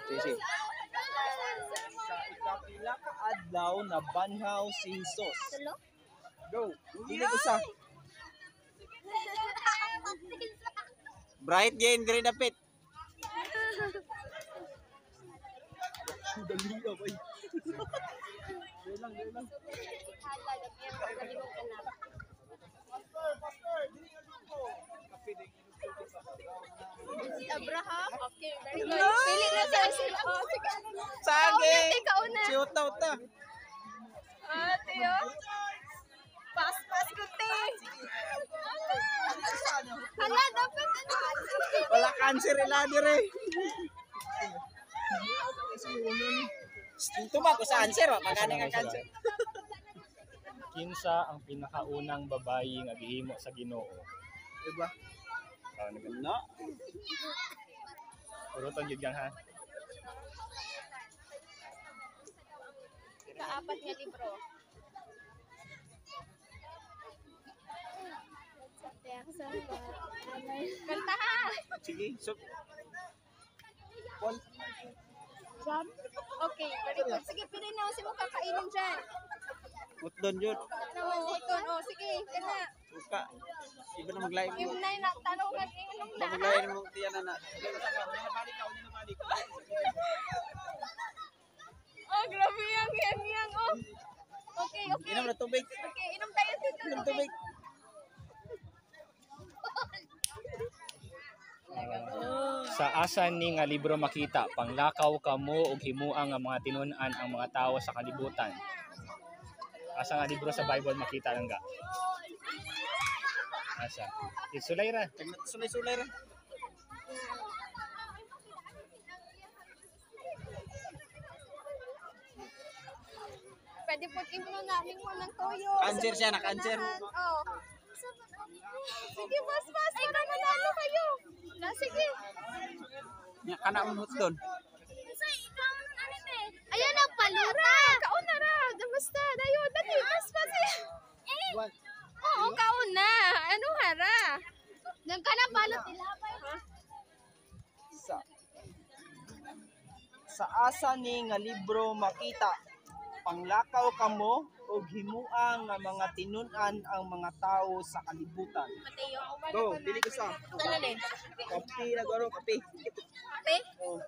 Sige. Sa ikapila ka adlaw nabanhaw si Jesus. Tulo? Go. Dili usa. Bright gain diri dapit. Dali ka bay. Dili lang, dili lang. Abraham? Okay, very good. Pili na sa sila. Oh, sige. Sage. Kauna, kauna. Si Uta Uta. Ate, oh. Pas, pas, kuti. Hala, dapat ano. Wala cancer ila dire. Tuma ko sa answer, wa pagani nga cancer. Kinsa ang pinakaunang babayi nga gihimo sa Ginoo? Diba? Ah, nag- No. Uruton jud gang ha. Kaapat nga libro. Kanta ha! Sige, so Paul, Okay, very good. Sige, pili na si mo kakainin dyan. utdon jud. Oo, ito. Oh, sige, kana. Suka. Iba na maglain mo. Yung na na, tanong nga, inom Iba na. maglain mo tiyan na na. Oh, grabe yang, yang, yang, oh. Okay, okay. Inom na tubig. Okay, inom tayo dito. Inom tubig. Sa asa ni nga libro makita panglakaw kamo og himua nga mga tinun-an ang mga tawo sa kalibutan? Asa nga libro sa Bible makita lang ga? Asa? Isulay ra. Sulay-sulay ra. Pwede po imno namin mo ng toyo. Cancer siya, na cancer. Oo. Sige, mas, mas, para manalo kayo. Na, sige. Nya kana mo hotdon. Ayan ang paluta. Kaon na ra. Basta, dayo, dali, mas, mas. Eh. Oo, kaon na. Ano hara? Nagka na balot nila. Sa Sa asa ni nga libro makita panglakaw kamo og himua nga mga tinun-an ang mga tawo sa kalibutan. Mateo. Go, dili ko sa. Ano ni? Kape na garo, kape. Kape? Oh.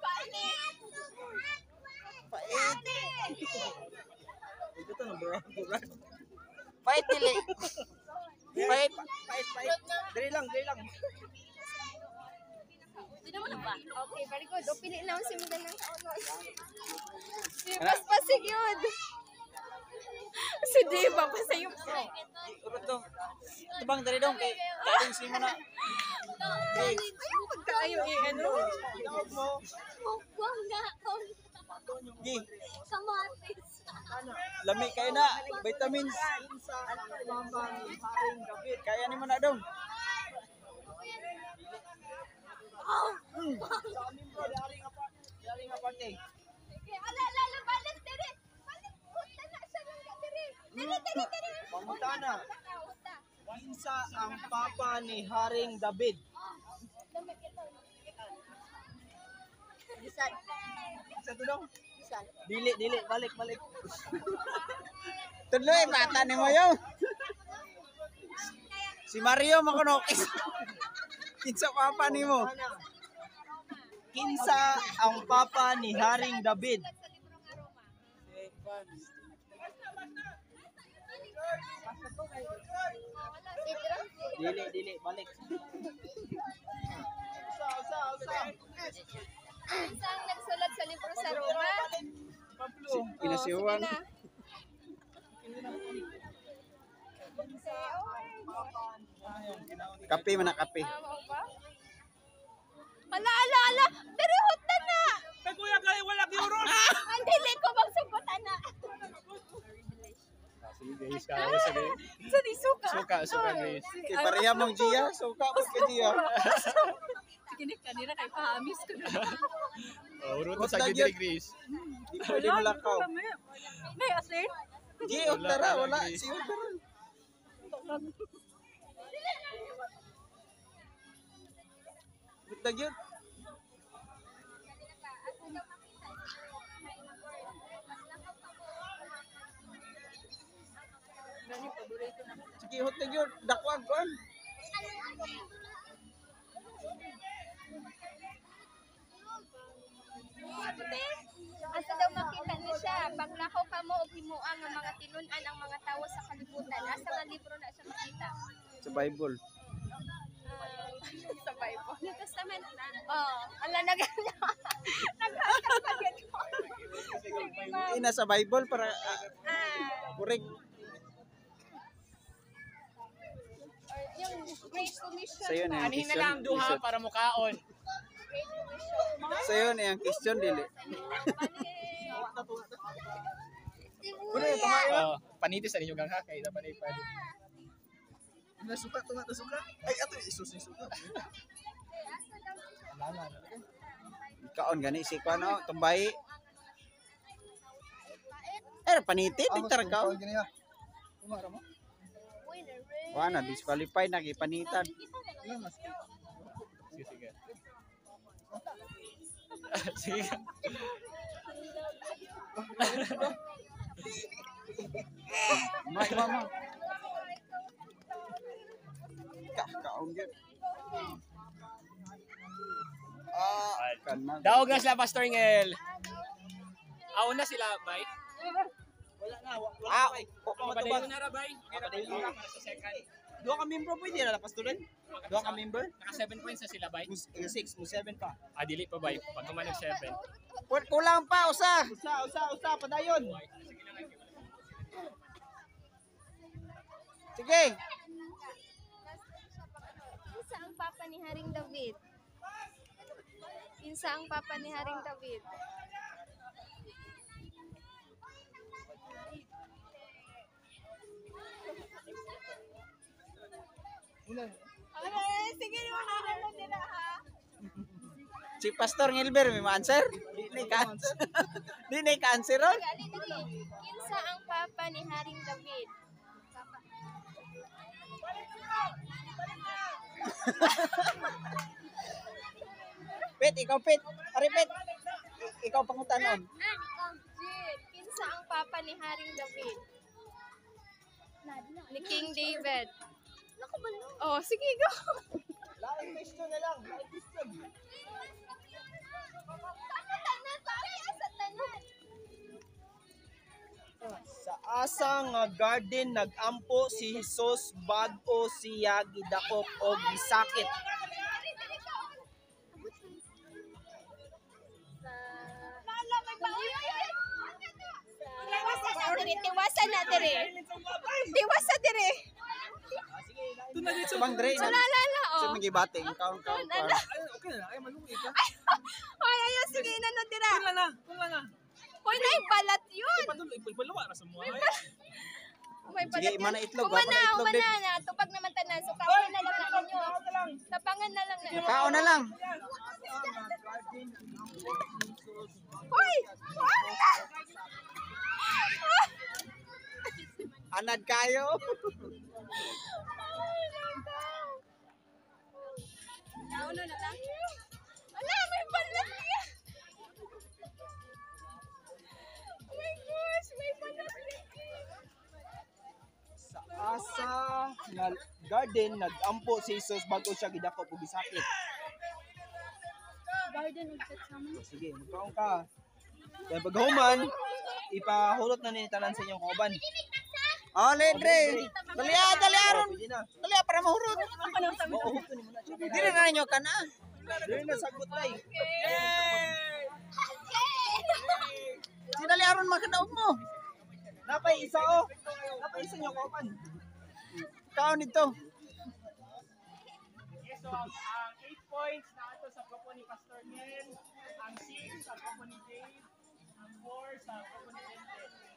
Pait. Ito to bro. Pait dili. Pait, pait, pait. Dili lang, dili lang. Okay, very good. O, pili na si Muda ng kaunon. Si Paspasig yun. Si Diva, pasayop siya. Urot dong. Tubang diri dong kay kain si mo na. Ayaw pagkaayo eh, ano? Tawag mo. Mukbang nga. Gi, Kamatis. lami kay na. Vitamins. Kinsa ang papa ni Haring David? Kaya nimo na dong. Sa amin bro, dari nga parte. Ala, ala, ala, balik, dere. Balik, huta na siya lang ka, dere. Dere, dere, dere. Pangutana, Huta. kinsa ang papa ni Haring David? Bisan. Sa to dong? Bisan. Dili, dili, balik, balik. Tudloy bata nimo yo. Si Mario man kuno. Kinsa papa nimo? Kinsa ang papa ni Haring David? Dili, dili, balik. Usa, usa, usa. Isang nagsulat sa libro sa Roma. Pablo. Ina si Juan. Sige na. Kape man na kape. Tama ba? Ala, ala, ala! Dere, huta na! Kay kuya kay wala gyuron. Ang dili ko magsugutan na. Sige guys, kaya sige. Sa di suka. Suka, suka guys. Kay pareha mong Gia, suka pud ka Gia. Sige ni kanina kay pahamis ko na. Oh, uruton sa gid diri Grace. Di pwede mo lakaw. May asin? Gi, tara, wala. Si tara. Butag yun. Sige, hotdog yun. Dakwag, kuan. Asa daw makita ni siya, panglakaw ka mo og himua nga mga tinun-an ang mga tawo sa kalibutan. Asa nga libro na siya makita? Sa Bible. Sa Bible. New Testament na. Oh, ala na ganyan. Naghatak pa gyud ko. Sige, ma'am. Ina sa Bible para correct. Or yung Great Commission. Sa'yo na yung Anihin na question. lang duha para mukaon. Great Commission. Sa'yo na yung question, dili. Oh, panitis sa ninyo gang ha kay dapat pa. Nasuka, tunga, nasuka. Ay, ato, isus, nasuka. Kaon gani si kuan oh, tumbay. Eh, paniti, di tara kaon. Wala na, disqualified na, gipanitan. Sige, sige. Sige. Ma, ma, ma. Kaon gyud. Ah, kana. Daog na sila, Pastor Ngel. Aw na sila, bay. Wala na, wala Ah, na. Oh, padayon na ra, bay. Padayon na para sa second. Duha ka member pwede na lapas tulen. Duha ka member? Naka 7 points na sila, bay. Mus 6, mo 7 pa. Ah, dili pa, bay. Pag kumanag 7. Kulang pa usa. Usa, usa, usa padayon. Sige. Kinsa ang papa ni Haring David? Kinsa ang papa ni Haring David? Okay, sige, makakano nila ha. Si Pastor Ngilber may ma-answer? Di na ka-answer. Di na ka-answer ron. Dali, dali. Kinsa ang papa ni Haring David? Pet, ikaw Pet. Ari Pet. Ikaw pangutanon. Jin, kinsa ang papa ni Haring David? Ni King David. Oh, sige, go. Lain question na lang, lain question. Sa asa nga garden nagampo si Jesus bag-o siya gidakop og gisakit. Tiwasan na dire. Tiwasan dire. Bang Dre. Wala la la Sa oh. magibating kaon kaon. Wala. Okay na, ay maluwi ka. Hoy, ayo sige na dira. Tungla na, tungla na. Hoy, nay balat yun. Ipaluwa ra sa mga. May balat Sige, yun. mana itlog, Kumana, mana itlog kumana din. na. Tupag naman tanan. So, kaon na lang na ninyo. Tapangan na lang na. Kaon na lang. Hoy! Hoy! Anad kayo. Ay, nako. Nauno na lang. Ala, may balat niya. Oh my gosh, may balat niya. Sa asa nga garden nagampo si Jesus bag-o siya gidakop og gisakit. Garden of Gethsemane. Sige, magkaon ka. Kaya paghuman, ipahulot na ni tanan sa inyong kauban. Oh, Dre. Dali ah, dali aron. Pwede na. Dali ah, para mahurot. Oo, huto ni mo na. Dili na ninyo kana. Dili na sagot lay. Si dali aron makadaog mo. Napay isa oh. Napay isa inyo kauban. Kaon dito. Okay, so ang 8 points na ato sa grupo ni Pastor Nel, ang 6 sa grupo ni Dave, ang 4 sa grupo ni Dente.